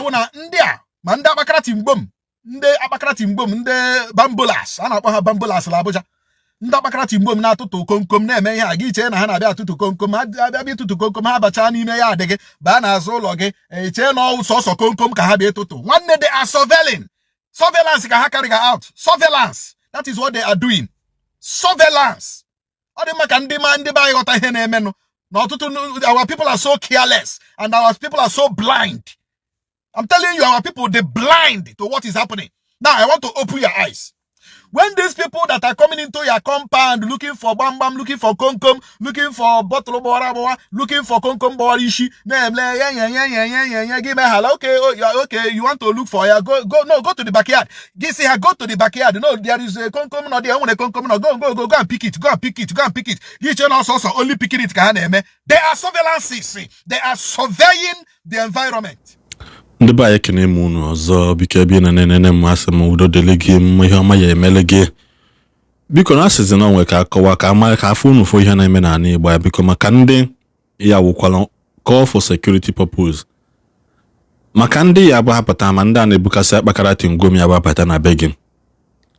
Wụ na ndị a, ma ndị akpakara timgbom, ndị akpakara timgbom, ndị bambolas a na-akpọ ha bambolas na Abuja, ndị akpakara timgbom na-atụtụ komkom na-eme ihe a, gị chee na ha na-abịa atụtụ komkom. Ha abịa ịtụtụ komkom, ha bachaa n'ime ya adịghị baa n'azụ ụlọ gị, echee na ọ sọsọ komkom ka ha bịa ịtụtụ. Nwanne, they are surveilling. Surveillance ka ha carry out. Surveillance, that is what they are doing, surveillance. Ọ dị mma ka ndị ma ndị be anyị ghọta ihe na-emenụ na ọtụtụ. Our people are so careless and our people are so blind. I'm telling you, our people, they blind to what is happening now. I want to open your eyes. When these people that are coming into your compound looking for bam bam, looking for komkom, looking for bottle gbawara agbawa, looking for komkom gbawara isi, na-eme nye nye nye nye nye nye nye gị meghala. Okay, oh, yeah, okay, you want to look for ya, go, go, no, go to the backyard. Gị sị ha, "Go to the backyard." No, there is a komkom nọ there, nwere komkom nọ. Go, go, go, go and pick it, go and pick it, go and pick it. Gị chee na ọsọsọ only picking it ka ha na-eme. They are surveillances. They are surveying the environment. Ndị be anyị, ekene m unu ọzọ. Biko, ebe ị na na-enene m, asị m udo dịrị gị mma, ihe ọma ya emele gị. Biko, na asịzi na onwe ka akọwa ka ama ka afọ unu fụ ihe na-eme n'ala Igbo ya. Biko, maka ndị ya wụkwala call for security purpose, maka ndị ya bụ apụta, ma ndị a na-ebukasị akpakara tingom ya bụ abata na be gị,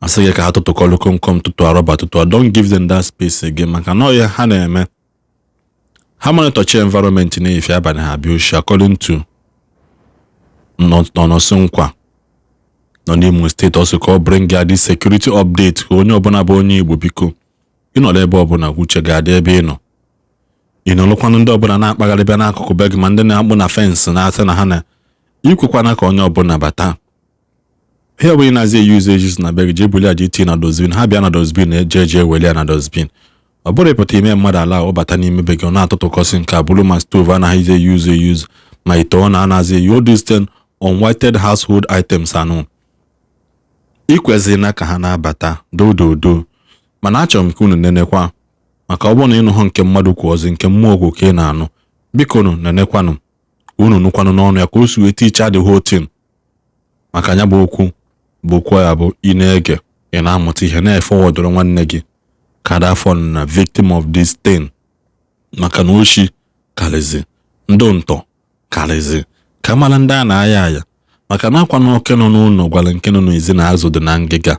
asị gị ka ha tụtụkọlụ komkom, tụtụ arọba, tụtụ. Don't give them that space again, maka na ọ ya ha na-eme, ha monitorchi environment na-efe abalị, ha abịa oshi. According to nọnọsị nkwa nọ n'Imo Steeti, ọ sị ka ọ bring ya this security update, ka onye ọbụla bụ onye Igbo, biko, ịnọrọ ebe ọbụla, uche ga-adị ebe ị nọ. Ị nọrọkwanụ, ndị ọbụla na-akpagharị bịa n'akụkụ be gị, ma ndị na-akpụ na fence na-asị na ha na ikwekwana ka onye ọbụla bata. Ihe ọbụla ị na-azị eyuzu ejuzu na be gị, jee buli aja itinye na dustbin. Ha bịa na dustbin, eje eje eweli ya na dustbin. Ọ bụrụ ịpụta ime mmadụ ala ọ bata n'ime be gị, ọ na-atụtụkọsị nke a bụrụ ma stove anaghịzi eyuzu eyuzu, ma ite ọ na-anazi eyu, all these things, unwanted household items anụ ikwezina ka ha na-abata dododo. Mana achọrọ m ka unu nenekwa, maka ọ bụrụ na ịnụ hụ nke mmadụ kwụ ọzọ, nke mmụọ okwu ka ị na-anụ. Biko nụ, nenekwanụ ka unu nụkwanụ n'ọnụ ya ka o si wee tichaa the whole thing, maka ya bụ okwu bụ okwu ya bụ ị na-ege, ị na-amụta ihe, na-efọwọdụrụ nwanne gị ka da fall na victim of this thing, maka na oshi karịzi, ndụ ntọ karịzi, ka mara ndị a na-aya aya, maka na akwa na oke nọ n'ụlọ gwara nke nọ n'ezi na azụ dị na ngịga.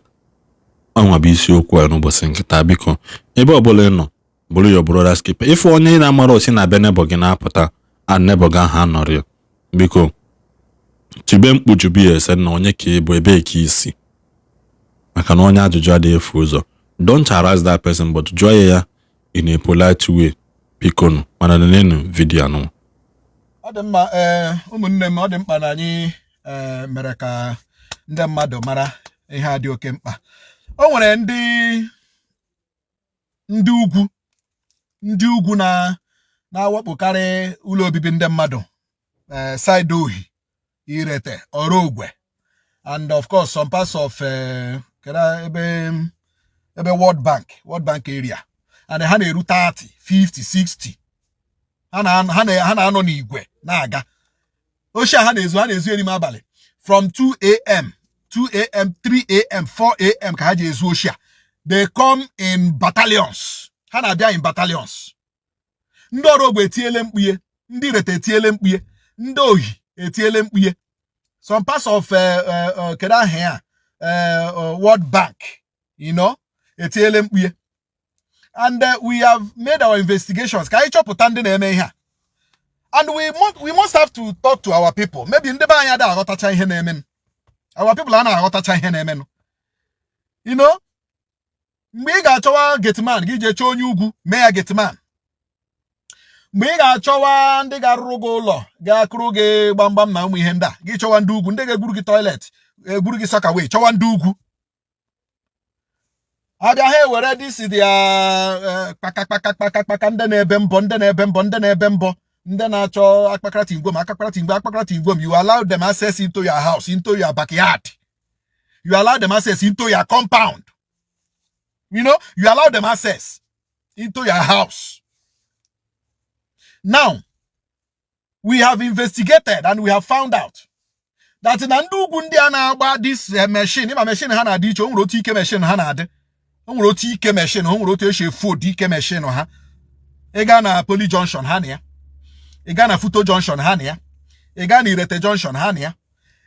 Ọnwa bụ isiokwu a n'ụbọchị nkịta. Biko, ebe ọbụla ị nọ, bụrụ your brother's keeper. Ife onye ị na-amara osi na be neighbour gị na-apụta, a neighbour gị ahụ anọrọ ya, biko, tibe mkpu, jụbụ ya ese na onye ka ị bụ, ebee ka isi, maka na onye ajụjụ adịghị efu ụzọ. Don't harass that person, but jụọ ya ya in a polite way. Biko nụ, mana nenenu video anụ. Ọ dị mma. Ee, ụmụnne m, ọ dị mkpa na anyị mere ka ndị mmadụ mara ihe a dị oke mkpa. O nwere ndị ugwu, ndị ugwu na na-awakpokarị ụlọ obibi ndị mmadụ, side Ohi, Irete, Orogwe and of course some parts of kedu ebe World Bank area, and ha na-eru 30, 50, 60. Ha na-anọ n'igwe na-aga oshi a. Ha na-ezu n'ime abalị, from 2 a.m., 2 a.m., 3 a.m., 4 a.m. ka ha ji ezu oshi a. They come in battalions. Ha na-abịa in battalions. Ndị ọrụ ogbe etiele mkpughe, ndị Irete etiele mkpughe, ndị Ohi etiele mkpughe, some parts of kedu aha ya, World Bank etiele mkpughe. And we have made our investigations ka anyị chọpụta ndị na-eme ihe a, and we must have to talk to our people. Maybe ndị be anyị adịghị aghọtacha ihe na-emenụ. Our people a na-aghọtacha ihe na-emenụ. Mgbe ị ga-achọwa gateman gị, jee chọọ onye ugwu mee ya gateman. Mgbe ị ga-achọwa ndị ga-arụrụ gị ụlọ, ga-akụrụ gị gbamgbam na ụmụ ihe ndị a, gị chọwa ndị ugwu. Ndị ga-egwuru gị toilet, egwuru gị soakaway, chọwa ndị ugwu. Abịa, ha ewere disi dị ya kpaka kpaka kpaka kpaka, ndị na-ebe mbọ, ndị na-ebe mbọ, ndị na-ebe mbọ, ndị na-achọ akpakara tingwom, akpakara tingwom, akpakara tingwom. You allow them access into your house, into your backyard. You allow them access into your compound. You allow them access into your house. Now we have investigated and we have found out that na ndị ugwu, ndị a na-agba this machine, ịma machine ha na-adị iche. O nwere otu ike machine ha na-adị, o nwere otu ike machine, o nwere otu esi efu ụdị ike machine ha. Ị gaa na Poly Junction, ha na ya. Ị gaa na Futo Junction, ha na ya. Ị gaa na Irete Junction, ha na ya.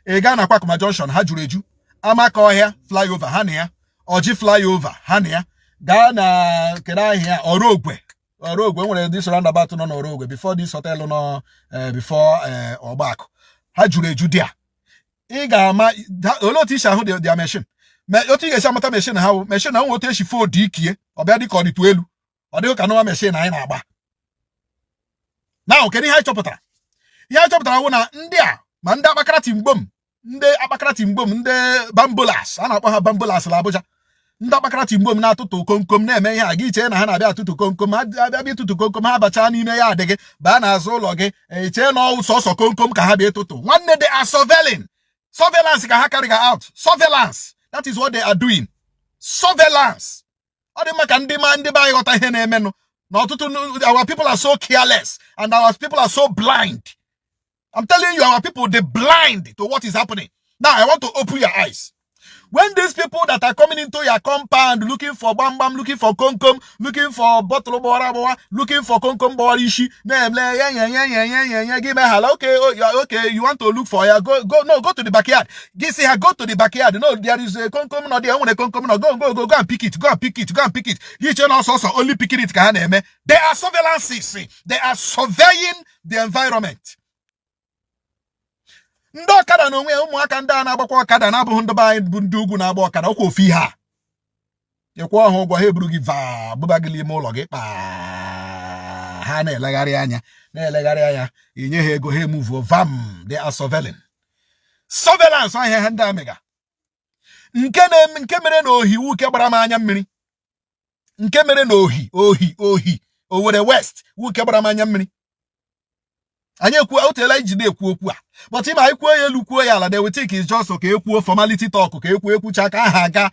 Ị gaa na Akwakuma Junction, ha juru eju. Amaka Ọhịa flyover, ha na ya. Ọjị flyover, ha na ya. Gaa na kedu ahịa Ọrọgwe. Ọrọgwe nwere this roundabout nọ n'Ọrọgwe before this hotel nọ before Ọgbakụ, ha juru eju dia. Ị ga-ama olee otu isi ahụ their machine. Ma otu ị ga-esi amata machine ha wụ machine ha nwe otu esi fold ikie, ọ bịa dị ka ọ dịtụ elu, ọ dịghị ka nọwa machine anyị na-agba. Na kedu ihe anyị chọpụtara? Ihe anyị chọpụtara wụ na ndị a, ma ndị akpakara timgbom, ndị akpakara timgbom, ndị bambolas a na-akpọ ha bambolas na Abuja, ndị akpakara timgbom na-atụtụ komkom na-eme ihe a, gị chee na ha na-abịa atụtụ komkom. Ha abịa ịtụtụ komkom, ha bachaa n'ime ya adịghị baa n'azụ ụlọ gị, echee na ọ sọsọ komkom ka ha bịa ịtụtụ. Nwanne, they are surveilling. Surveillance ka ha carry out. Surveillance, that is what they are doing, surveillance. Ọ dị mma ka ndị ma ndị be anyị ghọta ihe na-emenụ na ọtụtụ our people are so careless and our people are so blind. I'm telling you, our people, they blind to what is happening now. I want to open your eyes. When these people that are coming into your compound looking for bam bam, looking for komkom, looking for bottle gbawara agbawa, looking for komkom gbawara isi, na-eme nye nye nye nye nye nye nye gị meghala. Okay, oh, yeah, okay, you want to look for ya, go, go, no, go to the backyard. Gị sị ha, "Go to the backyard." No, there is a komkom nọ there, nwere komkom nọ. Go, go, go, go and pick it, go and pick it, go and pick it. Gị chee na ọsọsọ only picking it ka ha na-eme. They are surveillances. They are surveying the environment. Ndị ọkada na onwe ya, ụmụaka ndị a na-agbakwa ọkada na-abụghị ndị be anyị bụ ndị ugwu na-agba ọkada, ọkwa ofu ihe a. Ịkwụ ọha ụgwọ, ha eburu gị vaa bụba gị n'ime ụlọ gị kpaa. Ha na-elegharị anya, na-elegharị anya, inye ha ego, ha emuvuo vam. They are surveilling. Surveillance ọhịa ha ndị amịga. Nke na nke mere na Ohi wu nke gbara m anya mmiri. Nke mere na Ohi, Ohi, Ohi Owerri West wu nke gbara m anya mmiri. Anyị ekwu oteela iji na-ekwu okwu a, but ịma anyị kwuo ya elu, kwuo ya ala, they will think it's just ka ekwuo formality talk, ka ekwuo ekwucha ka aha aga.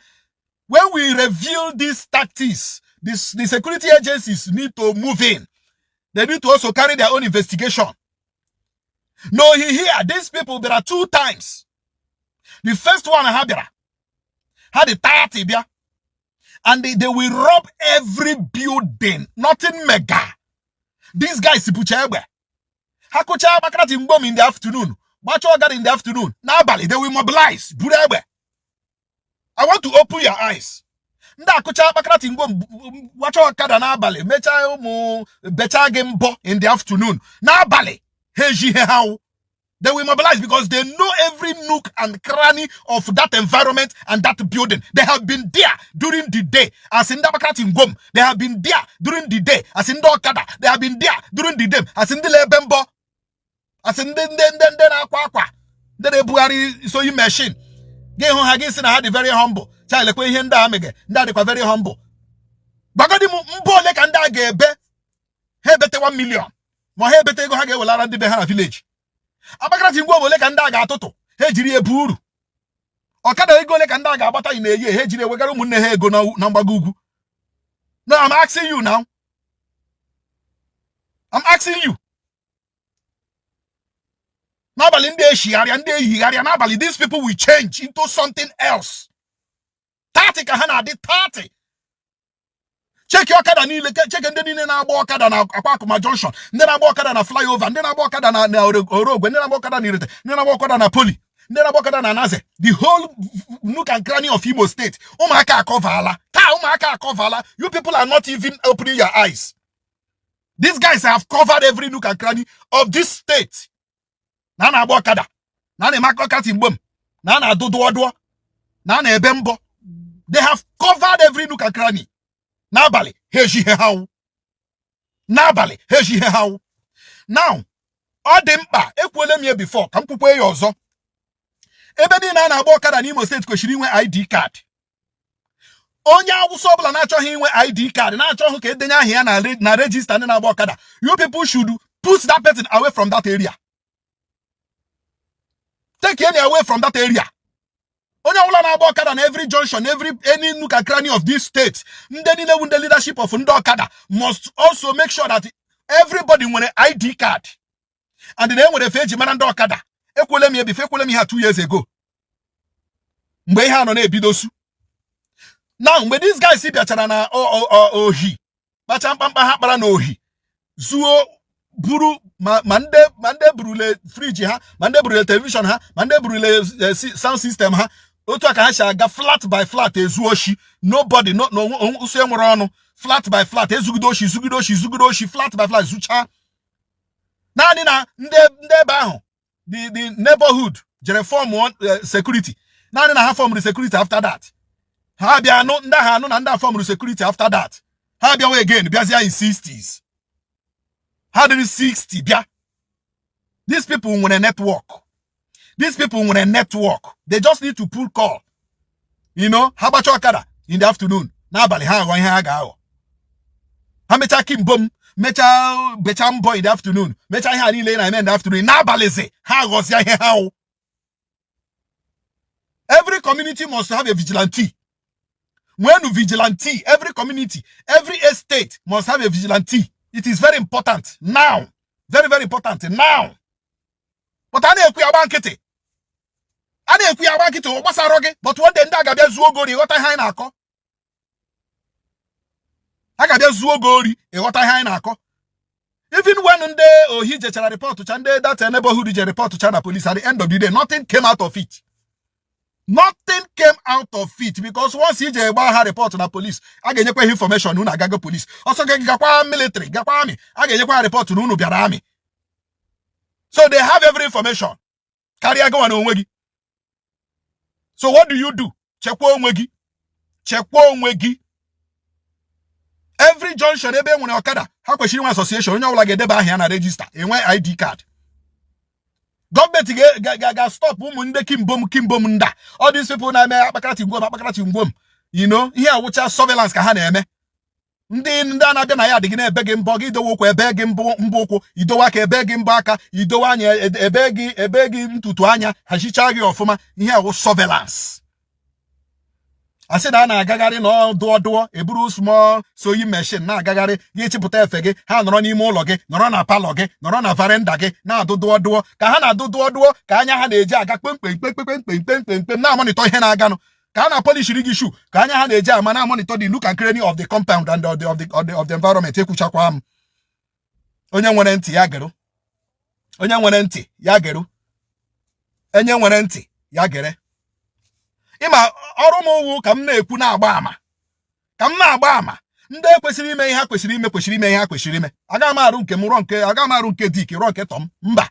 When we reveal these tactics, the security agencies need to move in. They need to also carry their own investigation. No, here, these people bịara two times. The first one ha bịara, ha dị 30 bịa, and they will rob every building, nothing mega. These guys bucha egbe. Ha kụchaa akpakarati mgbom in the afternoon, gbachaa ọgara in the afternoon, n'abalị they will mobilize, buru egbe. I want to open your eyes. Ndị akụcha akpakarati mgbom, gbachaa ọkada n'abalị, mechaa ụmụ bechaa gị mbọ in the afternoon, n'abalị ha eji ihe ha wụ. They will mobilize because they know every nook and cranny of that environment and that building. They have been there during the day as in Dabakrati Ngwom. They have been there during the day as in Okada. They have been there during the day as in the Lebembo. As in ndị ndị ndị ndị na-akwa akwa, ndị na-ebugharị sewing machine. Gị hụ ha, gị sị na ha dị very humble. Chilekwa ihe ndị a mege, ndị a dịkwa very humble. Gbagodi m mbọ, ole ka ndị a ga-ebe? Ha ebete 1 million, ma ha ebete ego ha ga-ewelara ndị be ha na village. Abakaliki ngwa, ole ka ndị a ga-atụtụ ha ejiri ebu uru? Ọkada ego ole ka ndị a ga-agbata ị na-eyi ha ejiri ewegara ụmụnne ha ego na mgbago ugwu? No, I'm asking you now. I'm asking you. N'abalị ndị eshigharịa, ndị eyigharịa n'abalị, these people will change into something else. 30 ka ha na-adị, 30. Cheki ọkada niile, cheki ndị niile na-agba ọkada na Akwa Akụma Junction, ndị na-agba ọkada na flyover, ndị na-agba ọkada na Orogwe, ndị na-agba ọkada na Irete, ndị na-agba ọkada na Poly, ndị na-agba ọkada na Naze, the whole nook and cranny of Imo State. Ụmụaka akọvala taa, ụmụaka akọvala. You people are not even opening your eyes. These guys have covered every nook and cranny of this state. Na a na-agba ọkada, na a na-eme akọkati mgbom, na a na-adụ dụọ dụọ, na a na-ebe mbọ. They have covered every nook and cranny. N'abalị ha eji ihe ha wụ, n'abalị ha eji ihe ha wụ. Now, ọ dị mkpa, ekwuole m ya before, ka m kwukwe ya ọzọ. Ebe niile a na-agba ọkada n'Imo Steeti kwesịrị inwe ID card. Onye Awụsa ọbụla na-achọghị inwe ID card, na-achọghị ka edenye aha ya na register ndị na-agba ọkada, you people should put that person away from that area. Take any away from that area. Onye ọbụla na-agba ọkada na every junction, every any nook and cranny of this state, ndị niile bụ ndị leadership of ndị ọkada must also make sure that everybody nwere ID card and na enwere efe eji mara ndị ọkada. Ekwele m ya before, ekwele m ihe a 2 years ago mgbe ihe a nọ na-ebidosu. Now, mgbe these guys bịachara na Ohi, kpacha mkpamkpa ha kpara na Ohi, zuo Buru ma ndị burule fridge ha, ma ndị burule television ha, ma ndị burule sound system ha. Otu a ka ha si aga flat by flat ezu oshi. Nobody, no, no ụsụ enwere ọnụ. Flat by flat ezugide oshi, zugide oshi, zugide oshi, flat by flat zuchaa. Naanị na ndị ebe ahụ, the neighborhood jere form security. Naanị na ha formụrụ security. After that, ha bịa anụ ndị ahụ, anụ na ndị a formụrụ security. After that, ha bịawa again, bịazie in 60s. Ha dịrị 60 bịa. These people nwere network. These people nwere network. They just need to pull call. Ha gbacha ọkada in the afternoon, n'abalị ha aghọ ihe ha ga-aghọ. Ha mechaa kimbom, mechaa bechaa mbọ in the afternoon, mechaa ihe a niile na-eme in the afternoon, n'abalịzi ha aghọzia ihe ha wụ. Every community must have a vigilante. Nwenu vigilante. Every community, every estate must have a vigilante. It is very important now, very, very important now. But a na-ekwu ya agba nkịtị, a na-ekwu ya agba nkịtị. Ọ gbasara gị? But one day ndị a ga-abịa zuo oge ori. Ịghọta ihe anyị na-akọ? A ga-abịa zuo oge ori. Ịghọta ihe anyị na-akọ? Even when ndị ohi jechara report cha, ndị that neighborhood je report cha na police, at the end of the day, nothing came out of it. Nothing came out of it, because once ije gba ha report na police, a ga-enyekwa ha information unu agago police. Ọsọ gị gakwa military, gakwa army, a ga-enyekwa ha report na unu bịara army. So they have every information karịa gịnwa na onwe gị. So what do you do? Chekwa onwe gị, chekwa onwe gị. Every junction ebe e nwere ọkada, ha kwesịrị inwe association. Onye ọbụla ga-edeba aha ya na register, enwe ID card. Gọọmenti ga stop ụmụ ndị kimbom kimbom nda. All these people na-eme akpakarati ngwom, akpakarati ngwom, ihe awụcha surveillance ka ha na-eme. Ndị a na-abịa na ya adịghị na-ebe gị mbọ gị, idowe ụkwụ ebe gị mbọ, mbọ ụkwụ, idowe aka ebe gị mbọ aka, idowe anya ebe gị, ebe gị ntutu anya, hachichaa gị ọfụma. Ihe awụ surveillance. Asị na a na-agagharị na ọdụọ dụọ, eburu small sewing machine na-agagharị gị, chịpụta efe gị. Ha nọrọ n'ime ụlọ gị, nọrọ na parlour gị, nọrọ na veranda gị, na-adụ dụọ dụọ. Ka ha na-adụ dụọ dụọ, ka anya ha na-eji aga kpemkpem kpemkpem kpemkpem kpemkpem, na-amonitor ihe na-aganụ. Ka a na-apolishiri gị shoe, ka anya ha na-eji ama, na-amonitor the nook and cranny of the compound and of the environment. Ekwuchakwa m, onye nwere ntị ya gerụ. Onye nwere ntị ya gerụ. Enye nwere ntị ya gere. Ịma ọrụ m wụ ka m na-ekwu, na-agba ama, ka m na-agba ama. Ndị ekwesịrị ime ihe ha kwesịrị ime, kwesịrị ime ihe ha kwesịrị ime. Agaghị m arụ nke m rụọ nke, agaghị m arụ nke dik rụọ nke tọm. Mba,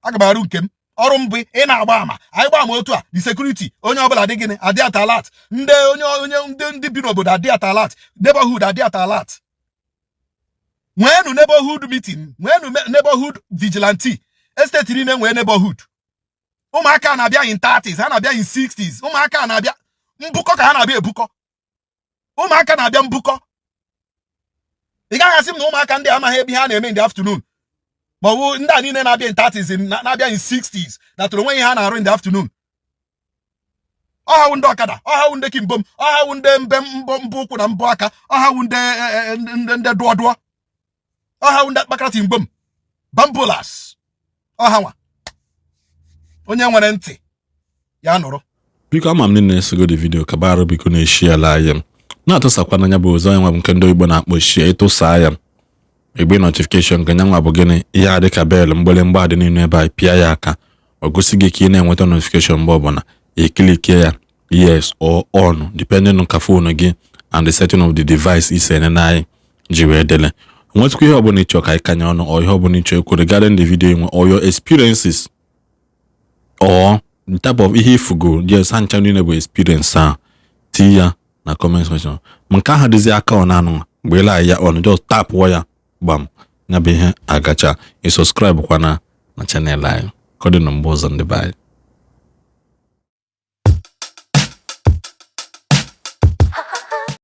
aga m arụ nke m. Ọrụ m bụ ị na-agba ama. Anyị gba ama otu a, the security, onye ọbụla dị gịnị, adị at alert. Ndị onye onye ndị bi n'obodo adị at alert, neighborhood adị at alert. Nweenụ neighborhood meeting, nweenụ neighborhood vigilante. Estate niile nwee neighborhood. Ụmụaka na-abịa in 30s, ha na-abịa in 60s. Ụmụaka na-abịa mbukọ, ka ha na-abịa ebukọ. Ụmụaka na-abịa mbukọ. Ị gaghị asị m na ụmụaka ndị amaghị ebe ha na-eme in the afternoon, ma ọ bụ ndị a niile na-abịa in 30s, na-abịa in 60s, natụrụ onwe ihe ha na-arụ in the afternoon. Ọhawụ ndị ọkada, ọhawụ ndị kimbom, ọhawụ ndị mbe mbọ mbọ ụkwụ na mbọ aka, ọhawụ ndị dụọ dụọ, ọhawụ ndị akpakarati mgbom bambolas, ọhanwa. Onye nwere ntị ya nụrụ. Biko, ama m ndị na-esego the video kabarụ. Biko, na-eshi ala anyị, na-atụsakwa n'anya bụ ụzọ onye nwa bụ nke ndị oyibo na-akpọ share. Ịtụsaa ya, igbe notification nke nyanwa bụ gịnị? Ihe a dịka bell, mgbịrịmgba dị n'elu ebe a, pịa ya aka, ọ gosi gị ka ị na-enweta notification mgbe ọbụla. Eclickie ya yes or on, depending on ka phone gị and the setting of the device isi enene anyị ji wee dele. Nwetụkwa ihe ọbụla ịchọ ka anyị kanye ọnụ, or ihe ọbụla ịchọ ikwu regarding the video nwe, or your experiences, or the type of ihe ifugo, yes, ha ncha niile bụ experience a, tii ya na comment section. Ma nke ahụ dịzi aka ọ na-anụ mgbe ịla ya on, just tapụọ ya gbam, ya bụ ihe agacha. Ị subscribe kwana na channel anyị. Ka ọ dị na mgbe ọzọ, ndị be anyị.